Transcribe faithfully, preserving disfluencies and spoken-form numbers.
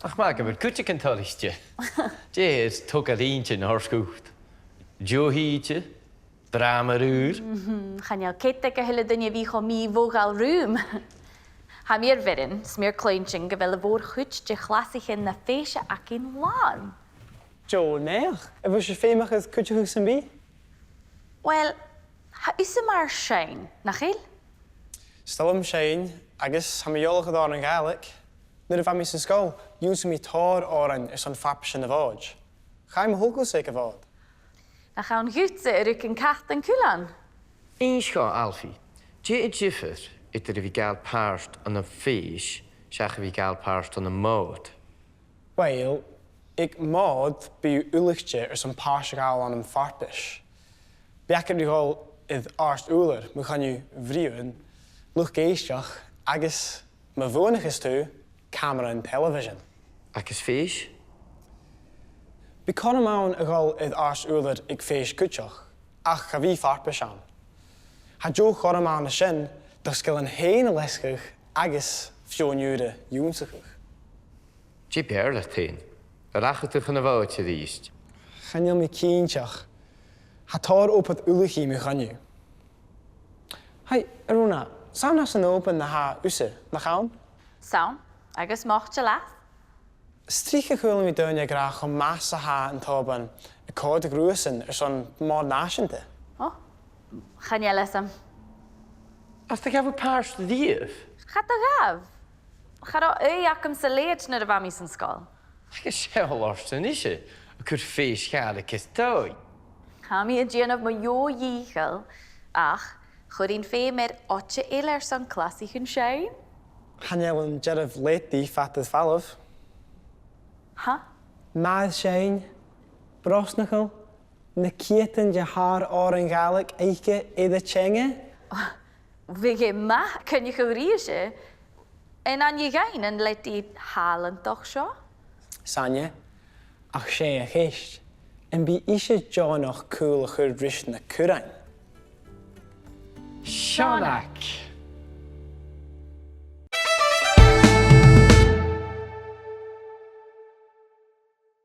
Ach ma gheibh thu cuideigin toilichte, dè as toigh leat an-diugh a thoirt dhut? Deagh shìde, dràma ùr? Mhm, chan eil cead aig a h-uile duine a bhith cho mì-mhodhail rium. Tha mi air bhioran, 's mi air cluinntinn gu bheil a' mhòr-chuid de chlasaichean na fèise againn làn. Deagh naidheachd, a bheil sibh feumach air cuideachadh sam bith? Uill, tha thusa mar seinn, nach eil? 'S toil leam seinn, agus tha mi eòlach air òrain Ghàidhlig. Nuair a bha mi san sgoil, dh'ionnsaich mi tòrr òrain airson farpaisean a' Mhòid. Chaidh mo thogail-sa aig a' Mhòd. Nach ann dhutsa a rug an cat an cuilean? Innis dhomh, Alfie, dè an diofar eadar a bhith a' gabhail pàirt ann am fèis seach a bhith a' gabhail pàirt ann am Mòd? Uill, aig Mòd bidh thu ullaichte airson pàirt a ghabhail ann am farpais. Bidh agad ri dhol air àrd-ùrlar mu choinneamh bhritheamhan, luchd-èisteachd agus, ma bhuannaicheas tu, camarathan telebhisean. Agus fèis? Bidh cothrom ann a dhol air àrd-ùrlar aig fèis cuideachd, ach cha bhi farpais ann. Tha deagh chothrom ann an sin do sgilean fhèin a leasachadh agus feadhainn ùra ionnsachadh. Dè ur beachd fhèin? An rachadh tu chun a' Mhòid a-rithist? Chan eil mi cinnteach. Tha tòrr obair ullachaidh mu choinneamh. Hai, a Rona, 's ann às an Òban a tha thusa, nach ann? 'S ann, agus mo chlann leat. 'S tric a chuala mi daoine ag ràdh cho math 's a tha an t-Òban a' còrdadh riuthasan airson Mòd Nàiseanta. Ò, chan eil fhios agam. An do ghabh thu pàirt riamh? Cha do ghabh. Cha robh ùidh agam sa leithid nuair a bha mi san sgoil. Agus seall ort a-nise, a' cur fèis Ghàidhlig air dòigh. Tha mi a' dèanamh mo dheagh dhìcheall, ach chuirinn feum air oide eile airson clasaichean seinn. Chan eil an dearbh leadaidh fada air falbh. Ha? Math air seinn, brosnachail, na ceudan de shàr-òrain Ghàidhlig aice air a teanga. Bhiodh e math coinneachadh ris-san. An aithne dhuinn an leadaidh tàlantach seo? 'S aithne, ach 's e a' cheist, am bi ise deònach cùl a chur ris na currain? Seònag!